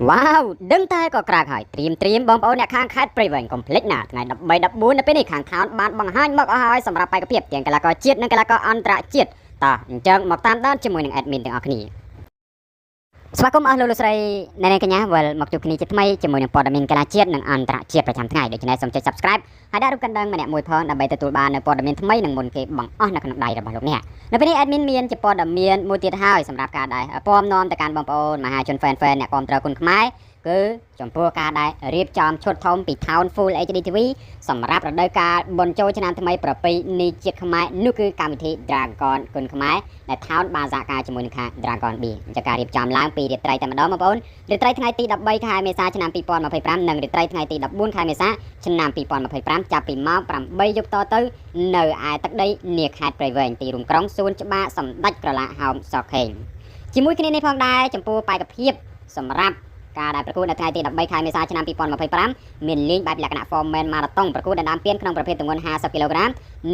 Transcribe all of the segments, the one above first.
វ៉ាវដឹងតែក៏ក្រាកហើយត្រៀមត្រៀមបងប្អូនអ្នកខាងខេត្តព្រៃវែងកុំភ្លេចណាថ្ងៃ13 14នៅពេលនេះខាងថោនបានបង្ហាញមកអស់ហើយសម្រាប់បេក្ខភាពទាំងកីឡាករជាតិនិងកីឡាករអន្តរជាតិតោះអញ្ចឹងមកតាមដានជាមួយនឹង admin ទាំងអស់គ្នា។ស្វាគមន៍អស់លោកលោកស្រីអ្នកនាងកញ្ញាវិលមកជួបគ្នាជាថ្មីជាមួយនឹងព័ត៌មានកីឡាជាតិនិងអន្តរជាតិប្រចាំថ្ងៃ។ដូច្នេះសូមចុច Subscribe ហើយដាក់រូបកណ្ដឹងម្នាក់មួយផងដើម្បីទទួលបាននូវព័ត៌មានថ្មីនិងមុនគេបង្អស់នៅក្នុងដៃរបស់លោកអ្នកនៅពេលនេះ admin មានជាព័ត៌មានមួយទៀតហើយសម្រាប់ការដែលពំនាំទៅកាន់បងប្អូនមហាជន fan fan អ្នកគាំទ្រគុនខ្មែរគឺចំពោះការដែលរៀបចំឈុតធំពី Town Full HD TV សម្រាប់រដូវកាលបុណ្យចូលឆ្នាំថ្មីប្រពៃណីជាតិខ្មែរនោះគឺកម្មវិធី Dragon គុនខ្មែរដែល Town បានសហការជាមួយនឹងខាង Dragon Beer អញ្ចឹងការរៀបចំឡើងពីរាត្រីតែម្ដងបងប្អូនរាត្រីថ្ងៃទី13ខែមេសាឆ្នាំ2025និងរាត្រីថ្ងៃទី14ខែមេសាឆ្នាំ2025ចាប់ពីម៉ោង8យប់តទៅនៅឯទឹកដីនាខេត្តព្រៃវែងទីរួមក្រុងសួនច្បារសម្ដេចក្រឡាហោមសខេងជាមួយគ្នានេះផងដែរចំពោះបេក្ខភាពសម្រាប់ការដែលប្រកួតនៅថ្ងៃទី13ខែមេសាឆ្នាំ2025មានលេងបែបលក្ខណៈ Four-Man Marathon ប្រកួតដណ្ដើមពានក្នុងប្រភេទទម្ងន់50គីឡូក្រាម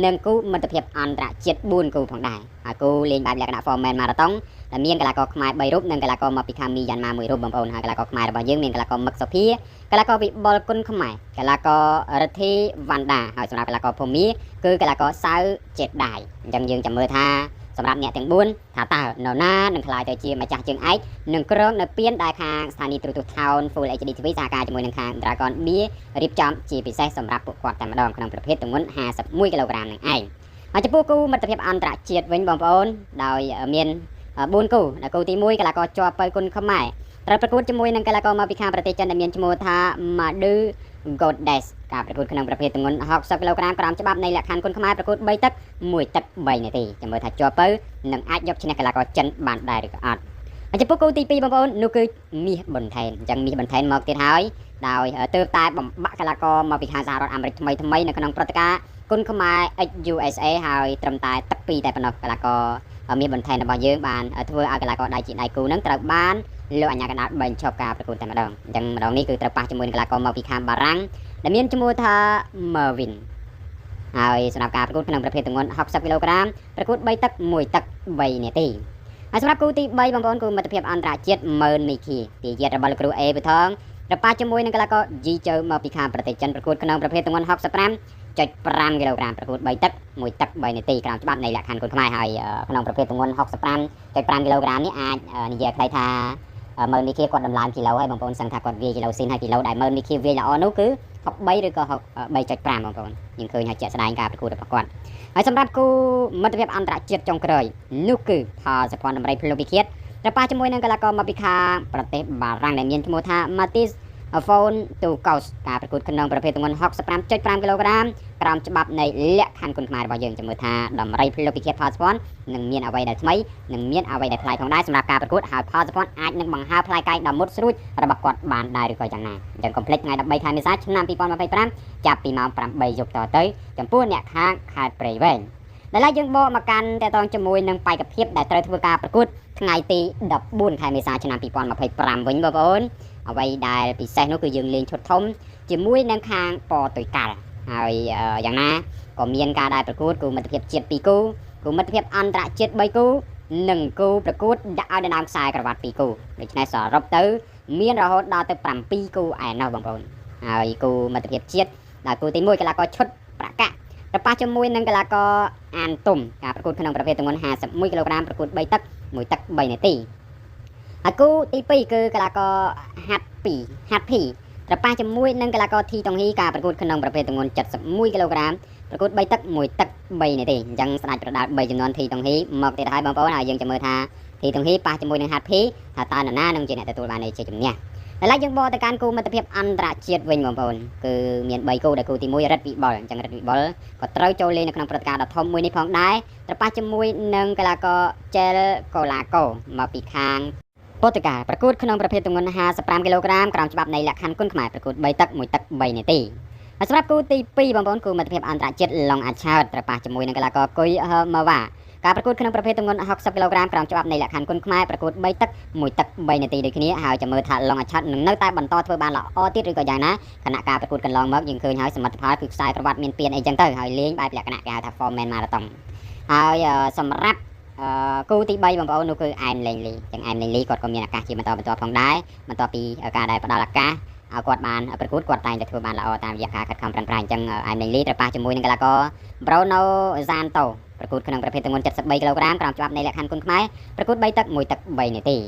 និងគូមិត្តភាពអន្តរជាតិ4គូផងដែរហើយគូលេងបែបលក្ខណៈ Four-Man Marathon ដែលមានកីឡាករខ្មែរ3រូបនិងកីឡាករមកពីខាងមីយ៉ាន់ម៉ាមួយរូបបងប្អូនហើយកីឡាករខ្មែររបស់យើងមានកីឡាករមឹកសុភាកីឡាករវិបុលគុណខ្មែរកីឡាកររិទ្ធីវ៉ាន់ដាហើយសម្រាប់កីឡាករភូមាគឺកីឡាករសៅចេតដាយអញ្ចឹងយើងចាំមើលថាសម្រាប់អ្នកទាំង4ថាតើនរណានឹងក្លាយទៅជាម្ចាស់ជើងឯកនិងគ្រងនៅពានដែលខាងស្ថានីយ៍ទូរទស្សន៍ Town Full HD TV សហការជាមួយនឹងខាង Dragon Beer រៀបចំជាពិសេសសម្រាប់ពួកគាត់តែម្ដងក្នុងប្រភេទទម្ងន់51គីឡូក្រាមនឹងឯងហើយចំពោះគូមិត្តភាពអន្តរជាតិវិញបងប្អូនដោយមាន4គូដែលគូទី1កីឡាករជាប់ពៅគុណខ្មែរត្រូវប្រកួតជាមួយនឹងកីឡាករមកពីខាងប្រទេសចិនដែលមានឈ្មោះថា Madu Goddess ការប្រកួតក្នុងប្រភេទទម្ងន់60គីឡូក្រាមក្រោមច្បាប់នៃលក្ខខណ្ឌគុនខ្មែរប្រកួត3ទឹក1ទឹក3នាទីចាំមើលថាជាប់ពៅនឹងអាចយកឈ្នះកីឡាករចិនបានដែរឬក៏អត់ហើយចំពោះគូទី2បងប្អូននោះគឺមាសប៊ុនថែនអញ្ចឹងមាសប៊ុនថែនមកទៀតហើយដោយទើបតែបំបាក់កីឡាករមកពីខាងសហរដ្ឋអាមេរិកថ្មីថ្មីនៅក្នុងព្រឹត្តិការណ៍គុនខ្មែរ XUSA ហើយត្រឹមតែទឹកពីរតែប៉ុណ្ណោះកីឡាករមាសប៊ុនថែនរបស់យើងបានធ្វើឲ្យកីឡាករដៃជាដៃគូនឹងត្រូវបានលោកអាជ្ញាកណ្ដាលបញ្ឈប់ការប្រកួតតែម្ដងអញ្ចឹងម្ដងនេះគឺត្រូវប៉ះជាមួយនឹងកីឡាករមកពីខាងបារាំងដែលមានឈ្មោះថា Mervin ហើយសម្រាប់ការប្រកួតក្នុងប្រភេទទម្ងន់60គីឡូក្រាមប្រកួត3ទឹក1ទឹក3នាទីហើយសម្រាប់គូទី3បងប្អូនគូមិត្តភាពអន្តរជាតិម៉ឺនមីខីទីយាតរបស់លោកគ្រូអេប៊ូថងរប៉ាជាមួយនឹងកីឡាករយីជើមកពីខាងប្រទេសចិនប្រកួតក្នុងប្រភេទទម្ងន់65.5គីឡូក្រាមប្រកួត3ទឹក1ទឹក3នាទីក្រោមច្បាប់នៃលក្ខខណ្ឌគុនខ្មែរហើយក្នុងប្រភេទទម្ងន់65.5គីឡូក្រាមនេះអាចនិយាយខ្លីថាម៉ឺនមីខីគាត់ដំឡើងគីឡូហើយបងប្អូនសឹងថាគាត់វាយគីឡូស៊ីនហើយគីឡូដែលម៉ឺនមីខីវាយល្អនោះគឺ63ឬក៏63.5បងប្អូនយើងឃើញហើយជាក់ស្ដែងការប្រកួតរបស់គាត់ហើយសម្រាប់គូមិត្តភាពអន្តរជាតិចុងក្រោយនោះគឺផលសុភ័ណ្ឌដំរីភ្លុកវិឃាតត្រូវប៉ះជាមួយនឹងកីឡាករមកពីខាងប្រទេសបារាំងដែលមានឈ្មោះថា Mathis Phone ទូកោសការប្រកួតក្នុងប្រភេទទម្ងន់65.5គីឡូក្រាមក្រោមច្បាប់នៃលក្ខខណ្ឌគុនខ្មែររបស់យើងចាំមើលថាដំរីភ្លុកពិឃាតផលសុភ័ណ្ឌនឹងមានអ្វីដែលថ្មីនឹងមានអ្វីដែលប្លែកផងដែរសម្រាប់ការប្រកួតហើយផលសុភ័ណ្ឌអាចនឹងបង្ហើបផ្លែកាយដ៏មុតស្រួចរបស់គាត់បានដែរឬក៏យ៉ាងណាអញ្ចឹងកុំភ្លេចថ្ងៃ13ខែមេសាឆ្នាំ2025ចាប់ពីម៉ោង8យប់តទៅចំពោះអ្នកខាងខេត្តព្រៃវែងដែលឡែកយើងបកមកកាន់តកតងជាមួយនឹងបេក្ខភាពដែលត្រូវធ្វើការប្រកួតថ្ងៃទី14ខែមេសាឆ្នាំ2025វិញបងប្អូនអ្វីដែលពិសេសនោះគឺយើងលេងឈុតធំជាមួយនឹងខាងប៉ទុយកាល់ហើយយ៉ាងណាក៏មានការដែលប្រកួតគូមិត្តភាពជាតិ2គូគូមិត្តភាពអន្តរជាតិ3គូនិងគូប្រកួតដាក់ឲ្យដណ្ដើមខ្សែក្រវ៉ាត់2គូដូច្នេះសរុបទៅមានរហូតដល់ទៅ7គូឯណោះបងប្អូនហើយគូមិត្តភាពជាតិដែលគូទី1កីឡាករឈុតប្រកាក់រប៉ះជាមួយនឹងកីឡាករអានទុំការប្រកួតក្នុងប្រភេទទម្ងន់51គីឡូក្រាមប្រកួត3ទឹក1ទឹក3នាទីហើយគូទី2គឺកីឡាករហាត់2ហាត់ភីរប៉ះជាមួយនឹងកីឡាករធីតុងហ៊ីការប្រកួតក្នុងប្រភេទទម្ងន់71គីឡូក្រាមប្រកួត3ទឹក1ទឹក3នាទីអញ្ចឹងស្ដេចប្រដាល់3ចំនួនធីតុងហ៊ីមកទៀតហើយបងប្អូនហើយយើងចាំមើលថាធីតុងហ៊ីប៉ះជាមួយនឹងហាត់ភីថាតើនរណានឹងជាអ្នកទទួលបាននៃជ័យជំនះឥឡូវយើងបកទៅកាន់គូមិត្តភាពអន្តរជាតិវិញបងប្អូនគឺមាន3គូដែលគូទី1រិទ្ធវិបុលអញ្ចឹងរិទ្ធវិបុលក៏ត្រូវចូលលេងនៅក្នុងព្រឹត្តិការណ៍ដ៏ធំមួយនេះផងដែរត្រូវប៉ះជាមួយនឹងកីឡាករចែលកូឡាកូមកពីខាងប៉ូទុយហ្គាល់ប្រកួតក្នុងប្រភេទទម្ងន់55គីឡូក្រាមក្រោមច្បាប់នៃលក្ខខណ្ឌគុនខ្មែរប្រកួត3ទឹក1ទឹក3នាទីហើយសម្រាប់គូទី2បងប្អូនគូមិត្តភាពអន្តរជាតិឡុងអាឆើតត្រូវប៉ះជាមួយនឹងកីឡាករគុយហឺម៉ាវ៉ាការប្រកួតក្នុងប្រភេទទម្ងន់60គីឡូក្រាមក្រោមច្បាប់នៃលក្ខខណ្ឌគុនខ្មែរប្រកួត3ទឹក1ទឹក3នាទីដូចគ្នាហើយចាំមើលថាឡុងអាឆាត់នឹងនៅតែបន្តធ្វើបានល្អទៀតឬក៏យ៉ាងណាខណៈការប្រកួតកន្លងមកយើងឃើញហើយសមិទ្ធផលគឺខ្សែក្រវ៉ាត់មានពៀនអីចឹងទៅហើយលេងបែបលក្ខណៈគេហៅថា Four-Man Marathon ហើយសម្រាប់ គូទី3បងប្អូននោះគឺអែមលេងលីចឹងអែមលេងលីគាត់ក៏មានឱកាសជាបន្តបន្ទាប់ផងដែរបន្ទាប់ពីការដែលផ្ដល់ឱកាសឲ្យគាត់បានប្រកួតគាត់តែងតែធ្វើបានល្អតាមរយៈការខិតខំប្រឹងប្រែងចឹងអែមលេងលីត្រូវប៉ះជាមួយនឹងកីឡាករ Bruno Zanto ប្រកួតក្នុងប្រភេទទម្ងន់73គីឡូក្រាមក្រោមច្បាប់នៃលក្ខខណ្ឌគុនខ្មែរប្រកួត3ទឹក1ទឹក3នាទី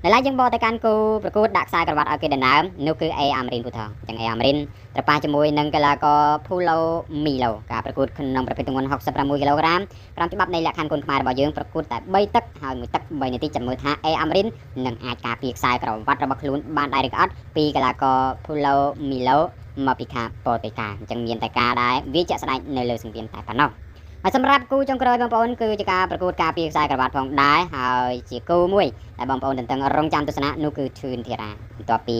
នៅឡើយយើងបកទៅកាន់គូប្រកួតដាក់ខ្សែក្រវ៉ាត់ឲ្យគេដណ្ដើមនោះគឺអេអាមរិនពូថងចឹងអេអាមរិនត្រូវប៉ះជាមួយនឹងកីឡាករភូឡូមីឡូការប្រកួតក្នុងប្រភេទទម្ងន់66គីឡូក្រាមក្រោមច្បាប់នៃលក្ខខណ្ឌគុនខ្មែររបស់យើងប្រកួតតែ3ទឹកហើយ1ទឹក3នាទីចាំមើលថាអេអាមរិននឹងអាចការពារខ្សែក្រវ៉ាត់របស់ខ្លួនបានដែរឬក៏អត់ពីកីឡាករភូឡូមីឡូមកពីខាងប៉ូតេកាអញ្ចឹងមានតែការដែរវាជាក់ស្ដែងនៅលើសង្វៀនតែប៉ុណ្ណោះហើយសម្រាប់គូចុងក្រោយបងប្អូនគឺជាការប្រកួតការពារខ្សែក្រវ៉ាត់ផងដែរហើយជាគូមួយដែលបងប្អូនទន្ទឹងរង់ចាំទស្សនៈនោះគឺធឿនធីរ៉ាបន្ទាប់ពី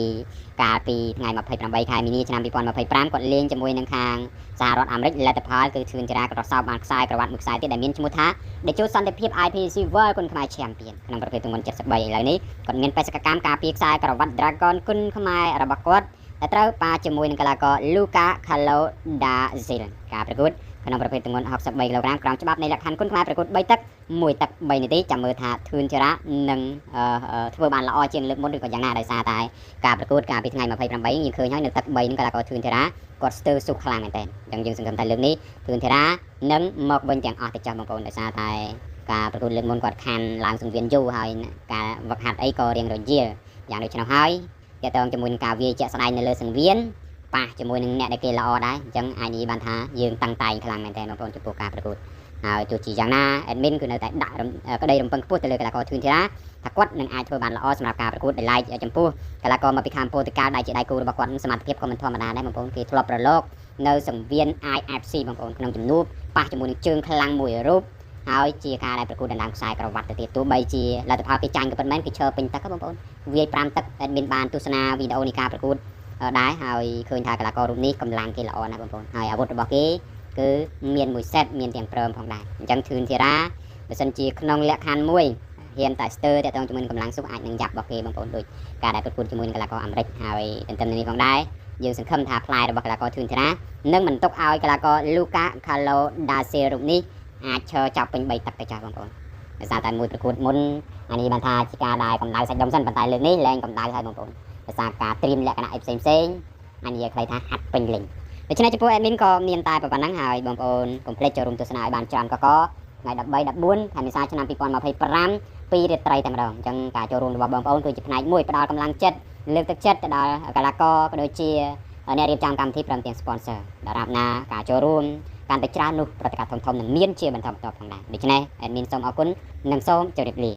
កាលពីថ្ងៃ28ខែមីនាឆ្នាំ2025គាត់លេងជាមួយនឹងខាងសហរដ្ឋអាមេរិកលទ្ធផលគឺធឿនធីរ៉ាក៏សោបបានខ្សែក្រវ៉ាត់មួយខ្សែទៀតដែលមានឈ្មោះថាតេជោសន្តិភាព IPC World គុនខ្មែរ Champion ក្នុងប្រភេទទម្ងន់73ឥឡូវនេះគាត់មានបេសកកម្មការពារខ្សែក្រវ៉ាត់ Dragon គុនខ្មែររបស់គាត់ដែលត្រូវប៉ាជាមួយនឹងកីឡាករ Luca Carlo da Silva ការប្រកួតក្នុងប្រភេទទម្ងន់63គីឡូក្រាមក្រោមច្បាប់នៃលក្ខខណ្ឌគុនខ្មែរប្រកួត3ទឹក1ទឹក3នាទីចាំមើលថាធឿនធីរ៉ានឹងធ្វើបានល្អជាងលើកមុនឬក៏យ៉ាងណាដោយសារតែការប្រកួតកាលពីថ្ងៃ28យើងឃើញហើយនៅទឹក3នឹងកីឡាករធឿនធីរ៉ាគាត់ស្ទើរសុខខ្លាំងមែនទែនអញ្ចឹងយើងសង្ឃឹមថាលើកនេះធឿនធីរ៉ានឹងមកវិញទាំងអស់ទៅចាស់បងប្អូនដោយសារតែការប្រកួតលើកមុនគាត់ខានឡើងសង្វៀនយូរហើយការវឹកហាត់អីក៏រៀងរយាលយ៉ាងដូច្នោះហើយទាក់ទងជាមួយនឹងការវាយជាក់ស្ដែងនៅលើសង្វៀនប៉ះជាមួយនឹងអ្នកដែលគេល្អដែរអញ្ចឹងអាចនិយាយបានថាយើងតាំងតែងខ្លាំងមែនទែនបងប្អូនចំពោះការប្រកួតហើយទោះជាយ៉ាងណា admin គឺនៅតែដាក់ក្តីរំពឹងខ្ពស់ទៅលើកីឡាករធឿនធីរ៉ាថាគាត់នឹងអាចធ្វើបានល្អសម្រាប់ការប្រកួតដែលឡែកចំពោះកីឡាករមកពីខាងប៉ូទុយហ្គាល់ដែលជាដៃគូរបស់គាត់សមត្ថភាពក៏មិនធម្មតាដែរបងប្អូនគេធ្លាប់ប្រឡូកនៅសង្វៀន IFC បងប្អូនក្នុងជំនួបប៉ះជាមួយនឹងជើងខ្លាំងមួយរូបហើយជាការដែលប្រកួតដណ្ដើមខ្សែក្រវ៉ាត់ទៅទៀតទោះបីជាលទ្ធផលគេចាញ់ក៏ពិតមែនគេឈរពេញទឹកបងប្អូនវាយ5ទឹក admin បានទស្សនាវីដេអូនៃការប្រកួតដែរហើយឃើញថាកីឡាកររូបនេះកម្លាំងគេល្អណាស់បងប្អូនហើយអាវុធរបស់គេគឺមានមួយសេតមានទាំងព្រមផងដែរអញ្ចឹងធឿនធីរ៉ាបើសិនជាក្នុងលក្ខខណ្ឌមួយហ៊ានតែស្ទើរតាក់ទងជាមួយនឹងកម្លាំងសុខអាចនឹងយ៉ាប់របស់គេបងប្អូនដូចការដែលប្រកួតជាមួយនឹងកីឡាករអាមេរិកហើយទន្ទឹមនឹងនេះផងដែរយើងសង្ឃឹមថាផ្លែរបស់កីឡាករធឿនធីរ៉ានឹងមិនទុកឲ្យកីឡាករលូកាខាឡូដាសេរូបនេះអាចឈរចាប់ពេញ3ទឹកទៅចាស់បងប្អូនដោយសារតែមួយប្រកួតមុនអានេះបានថាជាការដែលកម្ដៅសាច់ដុំសិនប៉ុន្តែលើកនេះលែងកម្ដៅហើយបងប្អូនដោយសារការត្រៀមលក្ខណៈអីផ្សេងផ្សេងអានេះខ្លីថាហាត់ពេញលេញដូច្នេះចំពោះ admin ក៏មានតែប៉ុណ្ណឹងហើយបងប្អូនកុំភ្លេចចូលរួមទស្សនាឲ្យបានច្រើនកកថ្ងៃ13 14ខែមេសាឆ្នាំ2025ពីរាត្រីតែម្ដងអញ្ចឹងការចូលរួមរបស់បងប្អូនគឺជាផ្នែកមួយផ្ដល់កម្លាំងចិត្តលើកទឹកចិត្តទៅដល់កីឡាករក៏ដូចជាអ្នករៀបចំកម្មវិធីព្រមទាំង sponsor ដរាបណាការចូលរួមកាន់តែច្រើននោះព្រឹត្តិការណ៍ធំៗនឹងមានជាបន្តបន្ទាប់ផងដែរដូច្នេះ admin សូមអរគុណនិងសូមជម្រាបលា។